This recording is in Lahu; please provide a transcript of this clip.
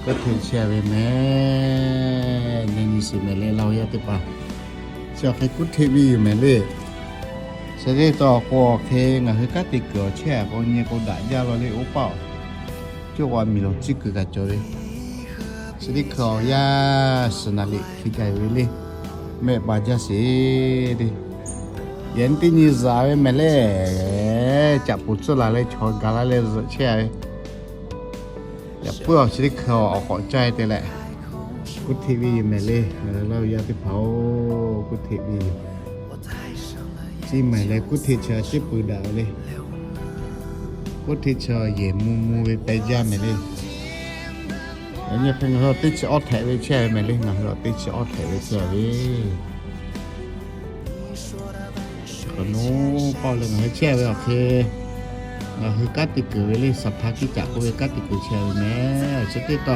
Kuˉ hteꞈ chehˇ ve mehˍ. Nyi nyi shiˍ mehˍ le, laˇ yaˇ teˇ hpaˍ. Chi awˬ hk'e kuˉ hteꞈ ve yoˬ mehˍ le. Chi teˇ taw k'o awˬ hk'e ngaˬ hui kanˉ te kuiˬ awˬ chehˇ a k'o nyi k'o daꞈ jaˇ law le, oˇ paˆ awˬ coˇ k'o miˬ lawˬ ciˇ kuiˬ kaꞈ cawˬ ve. Chi teˇ hkui awˬ yaˇ suhˍ naˍ liꞈ hk'e gaˬ ve le. Mehˆ ba jaˇ sheˍ le. Yehˬ nyi teˇ nyi zuhꞈ ve mehˍ le. Caꞈ poˍ tcuhˇ laˬ leh chaw gaˬ la leh zuhꞈ chehˇ a ve. Yaꞈ puiˉ awˬ chi teˇ hkui awˬ k'awꞈ caˇ e te leh, kuˉ hteꞈ ve yoˬ mehˍ le. Ngaˬ hui laˇ ve yaˇ teˇ hpaˍ-oˬ, kuˉ hteꞈ ve yoˬ. Chi mehˍ leh kuˉ hteꞈ chi a ciˉ pui daꞈ ve le. Kuˉ hteꞈ chi yehˬ mvuh mvuh ve peh jaˇ mehˍ le. Yaꞈ nyi hk'e ngaˬ hui teˇ chi awˇ htehꞈ ve chehˇ ve mehˍ le. Ngaˬ hui teˇ chi awˇ htehꞈ ve chehˇ ve Hk'aˬ nawˉ paˆ leh ngaˬ hui chehˇ ve awˬ hk'e, ngaˬ hui kanˉ te kuiˬ ve le, saˍ htaˇ kiˇ caꞈ k'oˆ ve kanˉ te kuiˬ chehˇ ve mehˍ. Chi teˇ taw